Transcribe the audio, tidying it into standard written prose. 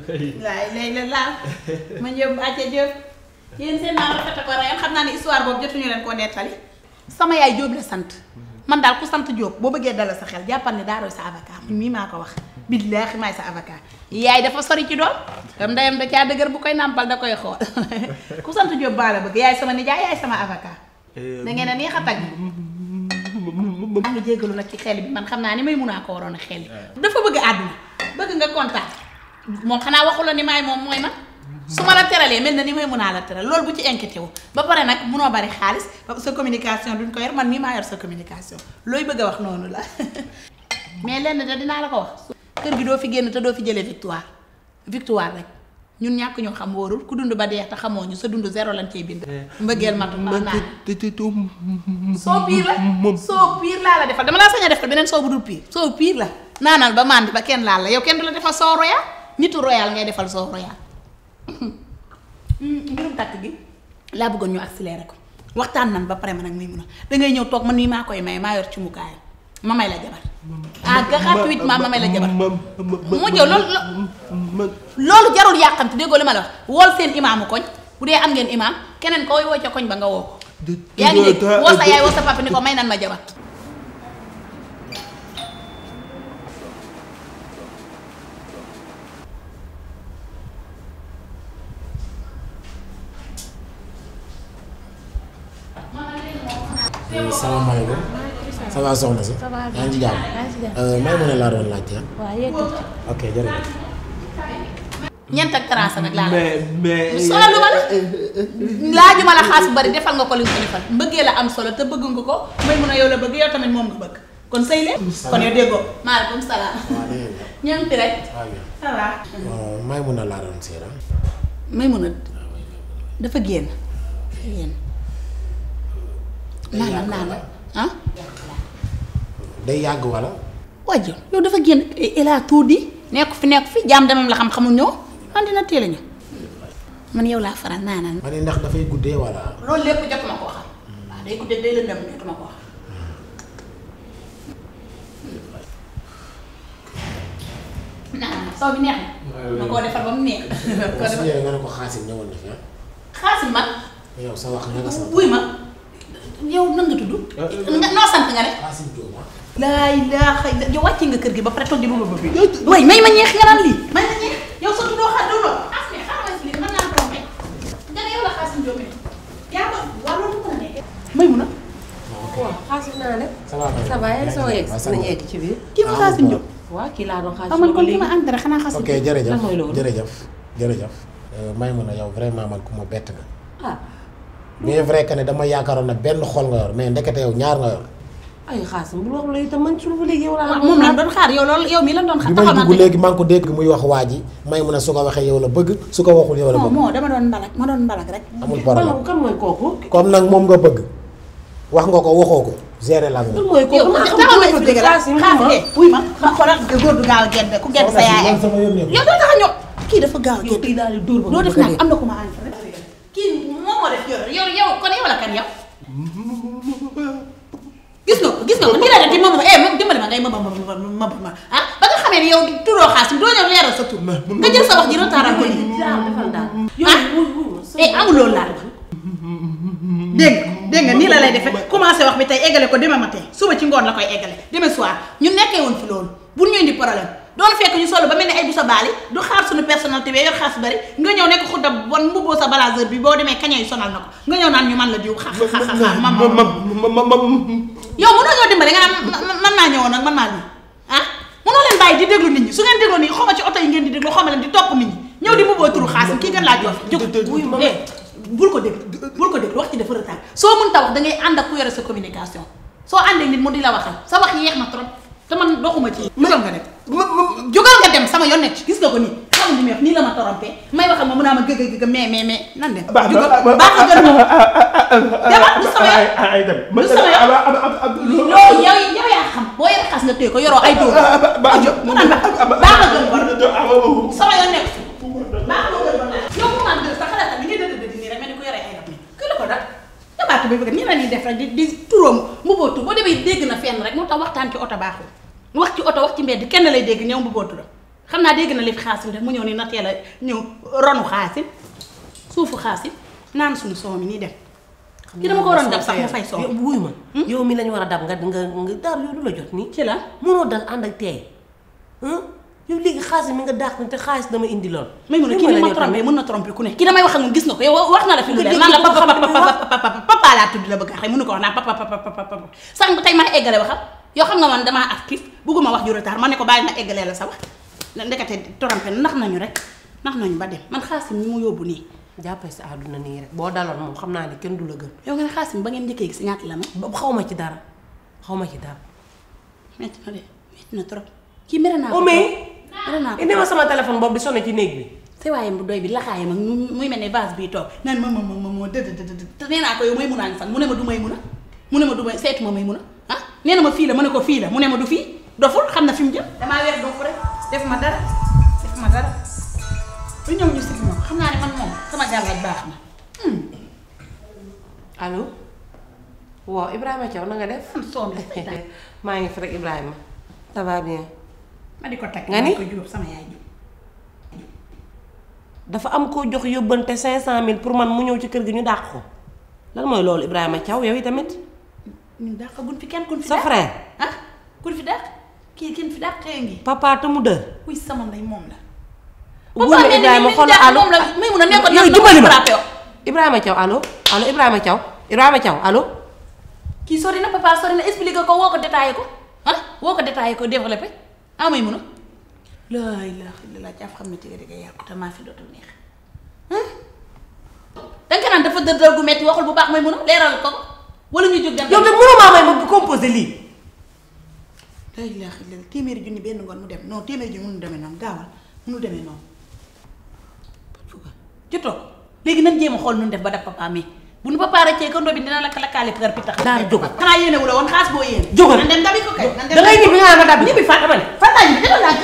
léegi la laal ma ñëw Mbacke Diop yéen seen naa rafet ko rayal xam naa ne histoire boobu jotuñu leen koo nettali sama yaay Diop la sant man daal ku sant Diop boo bëggee dalal sa xel jàppal ne daa doy sa avocat mii maa ko wax billaahi maay sa avocat yaay dafa sori ci doom dam ndeyam da caa dëgër bu koy nàmpal da koy xool ku sant Diop baa la bëgg yaay sama nijaay yaay sama avocat da ngeen a neex a tagg maa ngi jéggalu nag ci xel bi man xam naa ni may mun a ko waroon a xel dafa bëgg àdduna bëgg nga kontaan moom xanaa waxu la ni maay moom mooy man su ma la teralee mel na ni may mun a la teral loolu bu ci inquiété wu ba pare nag munoo bari xaalis sa communication duñ ko yor man mii maa yor sa communication looy bëgg a wax noonu la mais lenn da dinaa la ko wax kër gi doo fi génn te doo fi jëlee victoire rek ñun ñàkk ñoo xam wóorul ku dund ba dee te xamoo ñu sa dund zéro lañ cay bind mbëggeel matu naa soo piir la soo piir laa la defal dama laa sañ a defal beneen soo bu dul piir soo piir la naanal ba màndi ba kenn laal la yow kenn du la defal soo royal nitu royal ngay defal soo royal mbirum takk gi laa bëggoon ñu accéléré ko waxtaan nan ba pare man ak muy mun a dangay ñëw toog man nii maa koy may maa yor ci mukaayam ma may la jabar gratuitement ma may la jabar mu jëw loolu jarul yàqamti déggoo li ma la wax wool seen imaamu koñ bu dee am ngeen imaam keneen ko woo ca koñ ba nga woo ko yaa ngi dégg woo sa yaay woo sa papa ni ko may nan ma jabar salaamaaleykum. ça va soxna si. yaa ngi ci jàmm. may mën a laa doon laajte. waaw yéen ok jërëjëf. ñeent ak tracé nag laa mais solo lu ma la laajuma la xaas bu bari defal nga ko li nga ko defal mbëggee la am solo te bëgg nga ko may mun a yow la bëgg yow tamit moom nga bëgg kon sëy leen kon yow déggoo maaleykum salaam ñoom fi rek ça va may mën a laa doon seera may mun a dafa génn naan ah day yàgg wala wajjo yow dafa génn il a tout dit nekk fi jaam demam la xam xamul ñëw man dina teel a ñëw man yow laa faral naanaan ma ne ndax dafay guddee wala loolu lépp jotuma koo xam waaw day guddee day lëndëm jotuma koo xam naan soo bi neex na ma koo defal ba mu neex su ñëwee nga ne ko xaasim ñëwoon na fi xaasim man yow sa wax nga sant wuy ma yow nan nga tudd noo sant nga ne xaasim Jóob laa ilaaha illa yow wàcce nga kër gi ba pare toog di ba bi way may ma ñeex nga naan lii may ma ñeex yow sa tuddoo xaar doo loolu as mais xaaral ma expliqué mën naa trompé nga ne yow la Xaasim Jóob yaa ba waa loolu mën a nekk may mun a waaw Xaasim naa ne ça va yaa ngi soo egg nañu egg ci biir kii ma Xaasim Jóob waaw kii laa doon Xaasim aman kon ki ma entré xanaa Xaasim ok jërëjëf lan mooy loolu jërëjëf may mun a yow vraiment man ku ma bett nga ah bien vrai que ne dama yaakaaroon na benn xol nga yor mais ndekete yow ñaar nga yor ay Xaasim bu wax la itam man suñu ba léegi yow laa moom lan doon xaar yow loolu yow mi lan doon xaar bi may dugg léegi maa ngi ko dégg muy wax waa ji may mun a su ko waxee yow la bëgg su ko waxul yow la bëgg moo dama doon mbalak rek amul problème kan mooy kooku comme nag moom nga bëgg wax nga ko waxoo ko gérer la kan nga mooy kooku ma xam taxaw ma expliqué la Xaasim wuy ma xoolal góor du gaaw a gedd ku gedd sa yaay yow doo tax a ñëw kii dafa gaaw a gedd kii daal di dóor ba doo def nag am na ku ma entré kii moom moo def yow kon yow la kan yow gis nga ko nii la def di moom dimbali ma ngay ma ah ba nga xamee ni yow turoo Xaasim doo ñëw leeral sa tur nga jël sa wax ji retardal ko nii defal daal amul loolu laa wax dégg nga nii la lay defee commencé wax bi tey eggale ko demain matin suba ci ngoon la koy eggale demain soir ñu nekkee woon fi loolu bu ñu indi problème doon fekk ñu solo ba mel ni ay bu sa baali du xaar suñu personnalité bi yor xaas bari nga ñëw nekk xudda bon mbubboo sa blaseur bi boo demee kaña yi sonal na ko nga ñëw naan ñu man la diw yow mënoo ñoo dimbale nga naan man maa ñëwoon nag man maa lii ah mënoo leen bàyyi di déglu nit ñi su ngeen dégloo nit ñi xaw ma ci oto yi ngeen di déglu xaw ma leen di topp nit ñi ñëw di mbubboo turu Xaasim kii gën laa jox jóg bul ko déglu wax ci dafa retard soo mën ta wax da ngay ànd ak ku yore sa communication soo àndee nit mu di la waxal sa wax yeex na trop te man doxuma ci jógal nga dem sama yoon nekk ci gis nga ko nii xam ni nii la ma trompé may waxal ma mun naa ma gëgg mais nan dem jógal baax a gën demal du sama yoon loolu yow yaa xam boo yore xas nga téye ko yoroo ay dóor mu naan baax a gën sama yoon nekk ci baax a gën yow mu naan dëgg sa xalaat bi ngay dëgg nii rek mel ni ku yore ay rab ni kii la ko dal yabaatu bi bëgg nii la ñuy def rek di turóom mu bootu boo demee dégg na fenn rek moo tax waxtaan ci oto baaxul wax ci oto wax ci mbedd kenn lay dégg ñëw bu bootu la xam naa dégg na li fi Xaasim def mu ñëw ni na teel a ñëw ronu Xaasim suufu Xaasim naan suñu soow mi nii dem. ki dama ko waroon dab sax mu fay soow. wuy ma yow mi lañu war a dab nga daal yow du la jot nii. ci la mënoo dal ànd ak teey yow léegi xaalis mi nga dàq te xaalis dama indi lool. may mun a kii ni ma trompé mën na trompé ku ne kii damay wax ak moom gis nga ko yow wax na la fi lu leer naan la papa laa tudd la bëgg a xëy mënu ko wax naan papa sànq tey maa eggale waxam yow xam nga man damaa actif bugguma wax ju retard ma ne ko bàyyi ma eggalee la sa wax ndekete trompé nax nañu rek nax nañu ba dem man Xaasim ñi mu yóbbu nii jàppee sa àdduna nii rek boo daloon moom xam naa ne kenn du la gën. yow nga ne Xaasim ba ngeen njëkkee gis ñaata la ma xaw ma ci dara xaw ma ci dara. metti na de metti na trop kii mere naa ko indi ma sama téléphone boobu di sonné ci néeg bi. sa waayam bu doy bi laxaayam ak muy mel ne vase bii toog naan ma te nee naa ko yow may mun a fan mu ne ma du may mun a mu ne ma du may seetu ma may mun a ah nee na ma fii la ma ne ko fii la mu ne ma du fii doful xam na fi mu jëm. damaa weer dof rek def ma dara lu ñëw ñu si moom xam naa ne man moom sama jàngat baax na. allo waaw Ibrahima Thiaw na nga def. soom la maa ngi fi rek Ibrahima. ça va bien. ma di ko teg nga ni ko juróom sama yaay ji. dafa am koo jox yóbbante 500000 pour man mu ñëw ci kër gi ñu dàq ko lan mooy loolu Ibrahima Thiaw yow tamit. ñu dàq gun fi kenn kun fi sa dàq frère. ah kun fi dàq kii kenn fi dàq xëy ngi. papa te mu dër. kuy sama ndey moom la. wóor na Ibrahima xool allo moom la may mun a nekkoon yow jubali ma Ibrahima Thiaw allo Ibrahima Thiaw allo. kii sori na papa sori na expliqué ko woo ko détaillé ko woo ko détaillé ko développé may mun a. laa ilaaha illallaah jaaf xam ne tege dëgg yàqu te maa fi dootul neex danga naan dafa dër gu metti waxul bu baax may mun a leeral ko wala ñu jóg dem. yow de mënoo maa may ma composé lii. laa ilaaha illallaah téeméeri junni benn ngoon mu dem non téeméeri junni mënu demee noonu gaawal mënu demee noonu. jotoo léegi nan jéem a xool nun def ba def papa mi bu nu papa rëccee kandoo bi dina lakkaale për pi tax. daal jógal xanaa yéene wu la woon xaas boo yéene. jógal nan dem dabi ko kay. nan dem da ngay ñibbi nga ma dabi. ñibbi fan dama ne fan laa ñibbi dama laa